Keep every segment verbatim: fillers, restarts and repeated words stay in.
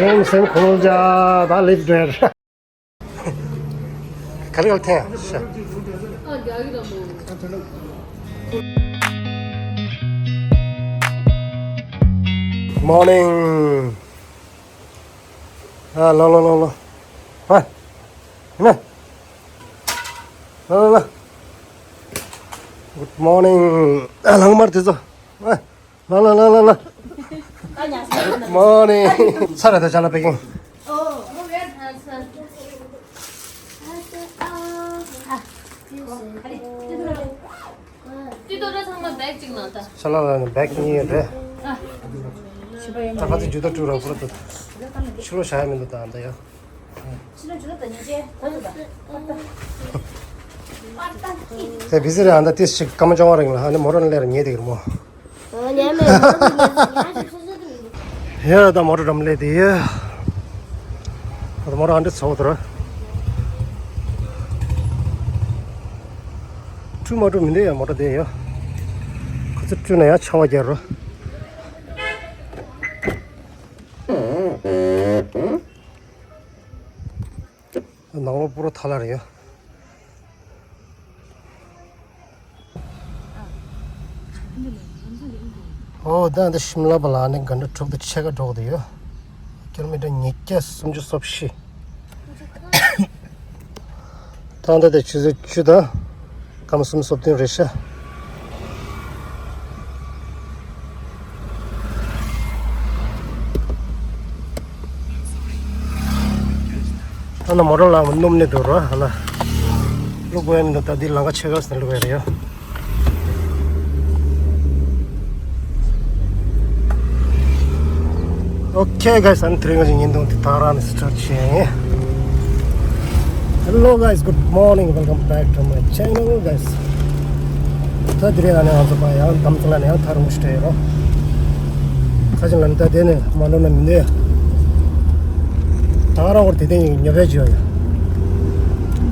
སེམས་སེམས་ཁོང་ལ་ད་ལེབ་འདྲེར། ག་རེ་ཡོད་ཐལ་ཤ། Morning. ཨ་ལོ་ལོ་ལོ་ལོ། ཧ། ཧ། ལོ་ལོ་ལོ། Good morning. ཨ་ལང་མར་དེ་ཚོ། ཨ། ལ་ལ་ལ་ལ་ལ། Good morning. ཚར་རེད་ད་ཅ་ལག་པེ་ཀིང་། ཏི་ཏོ་ར་ཚང་མ་བེག་གཅིག་ནང་ད། ཅ་ལག་ལ་ནི་བེག་གཉིས་ཡོད་རེད། ད་ཁ་ཚིག་ཇུ་ད་ཀྲུ་ར་པུ་ར་ཏུ། ཕྱི་ལོ་བཞག་ཡ་མི་འདུག་ད་ད་ཡ། དེ་བི་ཟི་རེད་ཨ་ད་ཏིས་ཅིག་སྐར་མ་བཅོ་ལྔ་རིང་ལ་ཨ་ནི་མོ་རོ་ནི་ལེར་ཉེ་དེ་གིར་མོ། ཡ་ད་མོ་ཊ་འགྲམ་སླེབས་དེ་ཡ། ད་མོ་ཊ་ཨ་འདྲ་ཚོགས་དོར། བཀྲུ་མ་བཀྲུ་མི་འདུག་ཡ་མོ་ཊ་དེ་ཡ། ཁ་ཚུར་བཀྲུས་ན་ཡ་ཆང་བ་རྒྱག་རོ། ནང་ལོགས་པུ་རོ་ཐ་ལ་རེད་ཡ། ཨོ་ད་འདི་ཤིམ་ལ་པ་ལ་ནི་ག་འདྲ་དྲུག་ཏུ་ཕྱེད་ཀ་འགྲོ་གི་ཡོད། ཀི་ལོ་མི་ཊར་ཉིས་བརྒྱ་སུམ་ཅུ་སོ་བཞི། ད་ལྟ་དེ་ཆུ་ཚོད་བཅུ་དང་སྐར་མ་སུམ་ཅུ་སོ་བདུན་རེད་ཤག་ཨ་ན་མོ་ཊ་ལ་སྣུམ་ནི་འདུག་རོ་ཨ་ན། བླུག་དགོས་ཡ་མི་འདུག་ད་འདི་ལམ་ཁ་ཕྱེད་ཀ་ཟིན་བླུག་ཡ་རེད་ཡ། Okay guys, ཨ་ནི་དེ་རིང་གི་བརྙན་ཐུང་དེ་ད་རང་ནས་start བྱེད་ཡིན། Hello guys, good morning, welcome back to my channel guys. ད་དེ་རིང་ཨ་ནི་ང་ཚོ་པ་ཡང་དམ་ཚ་ལ་ནས་ཡང་ཐར་མུ་ཤི་ཏྲེ་རོ། ཁ་ཅིག་ལ་ནི་ད་དེ་ནས་མ་འགྲོ་ན་མི་འདོད་ཡ། ད་རང་བར་དེ་དེ་ཉོ་བའི་བརྗོད་ཡ།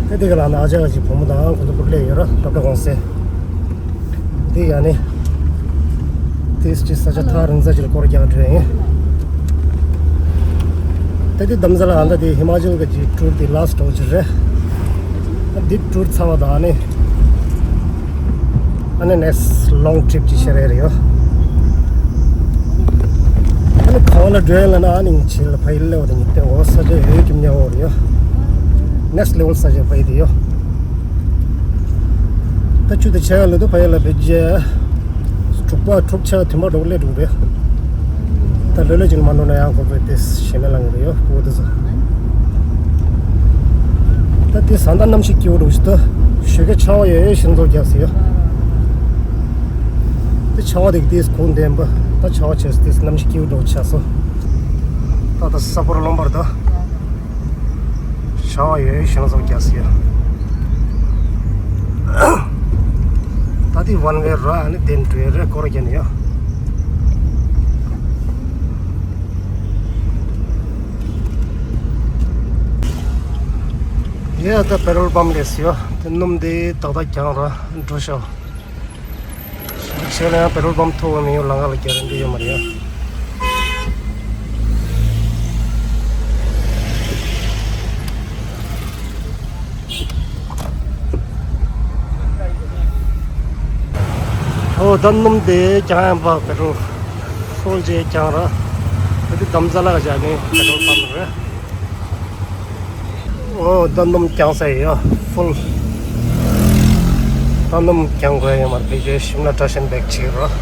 ད་དེ་ག་ལ་ནི་ཨ་ཅག་ག་ཅིག་བུ་མོ་དང་ཁོ་ཚོ་ཀུར་ལེ་ཡོད་ར་ཏོག་ཏོག་གོང་སེ། འདི་ཡ་ནི། དེས་ཀྱི་ས་ཆ་ཐག་རིང་ས་ཅིག་ལ་སྐོར་རྒྱག་འགྲོ་ཡིན། ད་འདི་དམ་ས་ལ་ཨ་ད་འདི་ཧི་མ་ཅལ་གི་ཅིག་ཊུར་འདི་ལ་སི་ཊི་འོ་ཅིག་རེད། ད་འདི་ཊུར་ཚར་བ་དང་ཨ་ནི། ཨ་ནི་ནེག་སི་ལོང་ཊི་རིབ་ཅིག་བྱེད་རེད་རེད་ཡོ། ཨ་ནི་ག་བ་ལ་འགྲོ་ཡ་ལ་ན་ཨ་ནི་ངི་ཆེ་ལ་ཕ་ཡི་ལེ་བ་དང་ཉི་ཏེ་འོ་ས་ཆ་ཡོད་ཀྱི་མཉམ་འོ་རེད་ཡོ། ནེག་སི་ལེ་ཝལ་ས་ཆ་ཕ་ཡི་དེ་ཡོ། ད་ཆུ་དེ་ཆ་ཡ་ལ་དུ་ཕ་ཡ་ལ་བེ་ཇེ། དྲུག་པ་དྲུག་ཆ་དུ་མ་འགྲོ་ལེ་དྲུག་རེད། ད་ལོ་ལོ་ཅིག་མ་འགྲོ་ན་ཡང་ཁོ་ཚོས་དེ་ཞེ་མེ་ལང་གི་རེད་ཡོ་ཁོ་དེ་ཚོ། ད་དེ་ས་མཐའ་གནམ་གཤིས་སྐྱིད་པོ་འདུག་ཞིག་ད་ཞོད་ཀ་ཆར་པ་ཡོད་ཡོད་ཤིང་ཚོགས་རྒྱག་སི་ཡོ། དེ་ཆར་པ་དེ་གི་དེ་གོང་ལྡན་པ་ད་ཆར་པ་བྱས་སི་དེ་གནམ་གཤིས་སྐྱིད་པོ་འདུག་ཆགས་སོ། ད་ད་ས་ཕོར་ལོང་པར་ད། ཆར་པ་ཡོད་ཡོད་ཤིང་ཚོགས་རྒྱག་སི་ཡོ། ད་དེ་ཝན་ཝེ་ར་ཨ་ནི་དེ་འགྲོ་ཡ་རེད་སྐོར་རྒྱག་ནི་ཡོ། ཡ་ད་པེ་ཊོལ་པམ་རེད་ཟེར་ཡོ། དེ་སྣུམ་དེ་ཏག་ཏག་རྒྱག་ར་འགྲོ་ཤོག་ཤེས་ལ་ཡང་པེ་ཊོལ་པམ་ཐུག་པ་མི་ཡོང་ལམ་ཁ་ལ་རྒྱག་རེ་འདི་ཡོད་མ་རེད་ཡ། ཨོ་ད་སྣུམ་དེ་རྒྱག་ཡང་པ་པེ་ཊོལ་སོལ་ཇེ་རྒྱག་ར། ད་དེ་དམ་ཚ་ལ་བཞག་ནས་པེ་ཊོལ་པམ་རེད། ཨོ་ད་སྣུམ་རྒྱག་ས་ཡོད་ཕུལ། ད་སྣུམ་རྒྱག་དགོས་ཡོད་མ་རེད་བེད་སྤྱོད་ཤིམ་ལ་ཊ་ཤན་བེག་བྱེད་རོགས།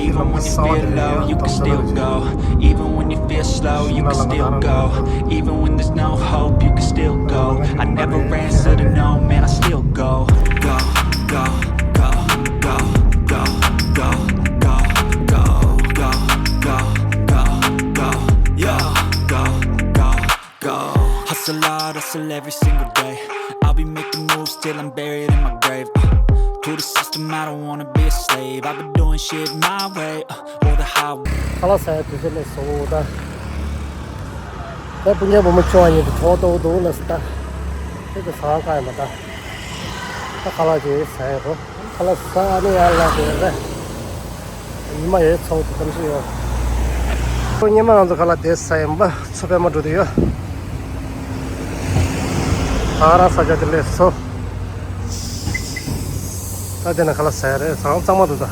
Even when you feel low, you can still go. Even when you feel slow, you can still go. Even when there's no hope, you can still go. I never answer to no, man, I still go. Go, go, go, go, go, go, go, go, go, go, go, go, yeah, go, go. Go. Hustle hard, hustle every single day. I'll be making moves till I'm buried in my grave. Uh, to the system, I don't wanna be a slave. I've been doing shit my way, uh, or the highway. ཁ་ལག་ཟ་ཡ་དུས་ཚོད་སླེབས་སོང་ད། ད་སྤུན་ཀྱག་བུ་མོ་ཆུང་བ་ཉིད་དུ་གྲོགས་ལྟ་བུ་འདུག་ལ་ཟ་ད། ཁྱེད་ཀྱི་ཟ་ཁང་བཀག་ཡོད་མ་ད། ད་ཁ་ལག་ཅིག་ཟ་ཡ་རོ། ཁ་ལག་ཟ་ཨ་ནི་ཡར་ལ་དེ་རེད། ཉི་མ་ཡོད་ཚོགས་དེ་གཏམ་ཤེས་ཡོད། ཁོ་སྔོན་མ་ང་ཚོ་ཁ་ལག་དེ་ཟ་ཡིན་པ། ཚོ་པད་མ་འགྲོ་དུས་ཡོད། ད་རང་ས་ཆ་དེ་ལས་སོ། ད་དེ་ན་ཁ་ལག་ཟ་ཡ་རེད། ཟ་ཡང་གཙང་མ་འདུག་ད།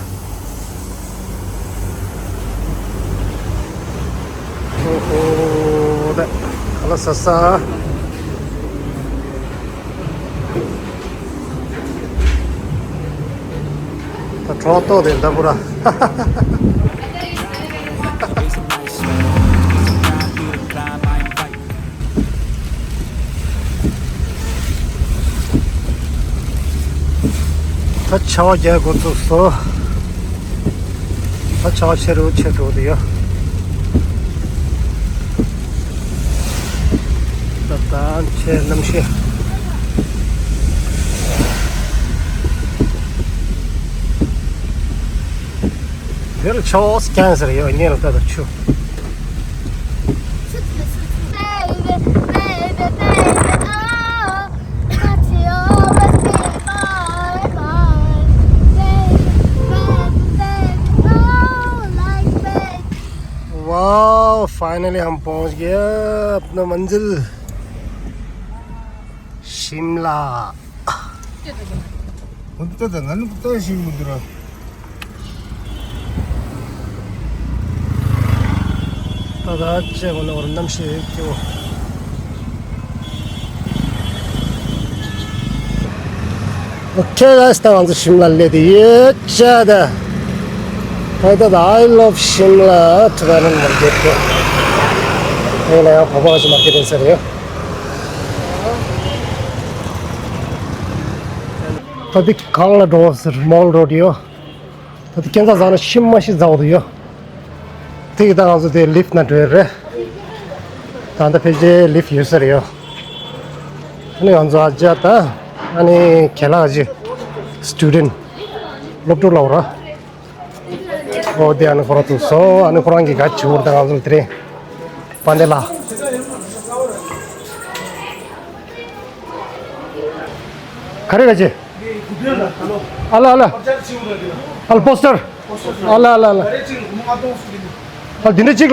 ཨོ་ཧོ། ད་ཁ་ལག་ཟ་ས། ད་གྲོགས་ཏོག་དེ་འདྲ་པོ་ར། ད་ཆར་པ་རྒྱག་འགོ་བཙུགས་སོ། ད་ཆར་པ་ཆེ་རུ་ཆེ་འགྲོ་གི་ཡོད། ད་ད་ཆེ་གནམ་གཤིས། འདིར་ཆར་པ་ཁྱེར་ཟེར་ཡོད། ཉེ་རུ་ད་ད་ཆུ། wow, finally हम पहुंच गए अपना मंजिल शिमला। ད་ད་ཅེ་གོ་ནོར་གནམ་གཤིས་སྐྱིད་པོ། ཨོ་ཁེ་གྷའེ་སི། ད་ང་ཚོ་ཤིམ་ལ་སླེབས་ཡོད་ཅག་ད། ད་ད་ད། I love Shimla Tibetan market. ཨེ་ལ་ཡང་བོད་པ་ཞིག་མར་ཀེ་ཊི་ཡིན་ས་རེད། ད་འདི་གང་ལ་འགྲོ་ཟེར། མོལ་རོ་ཌི་ཡོད། ད་ལྟ་ཁྱེད་ཚོ་བཟང་ན་ཤི་མ་ཤི་ཟ་འོ་དུ་ཡོད། དེ་ཡི་ད་ང་ཚོ་དེ་ལིཕ་ན་འགྲོ་ཡ་རེད། ད་ལྟ་ཕལ་ཆེར་ལིཕ་ཡོད་ས་རེད་ཡོད། ཨ་ནི་ང་ཚོ་ཨ་ཅག་ད། ཨ་ནི་ཁྱེད་ལ་ཨ་ཅི། སི་ཊུ་ཌེན་སློབ་ཕྲུག་ལ་འོ་ར། འོ་དེ་ཨ་ནི་ཁོ་རང་ཐུག་སོང་། ཨ་ནི་ཁོ་རང་གི་ག་ཅི་འོར་ད་ང་ཚོ་ལ་དེ་རེད། པན་དེ་ལ། ག་རེ་ག་ཅི། ཨ་ལ་ཨ་ལ། ཨ་ལ་པོ་སི་ཊར། ཨ་ལ་ཨ་ལ་ཨ་ལ། ཨ་འདི་འདྲ་གཅིག་ལ།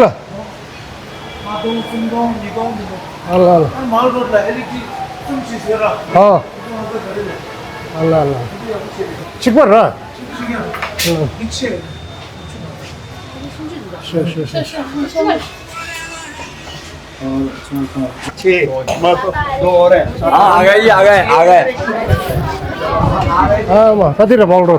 ཨ་ལ་ཨ་ལ། ཨ་ལ་ཨ་ལ། གཅིག་པ་ར། ཤོད་ཤོད་ཤོད། ཨ་ག་ཡི་ཨ་ག་ཨ་ག། ཨ་མ་ད་དེ་ར་བོལ་རོ།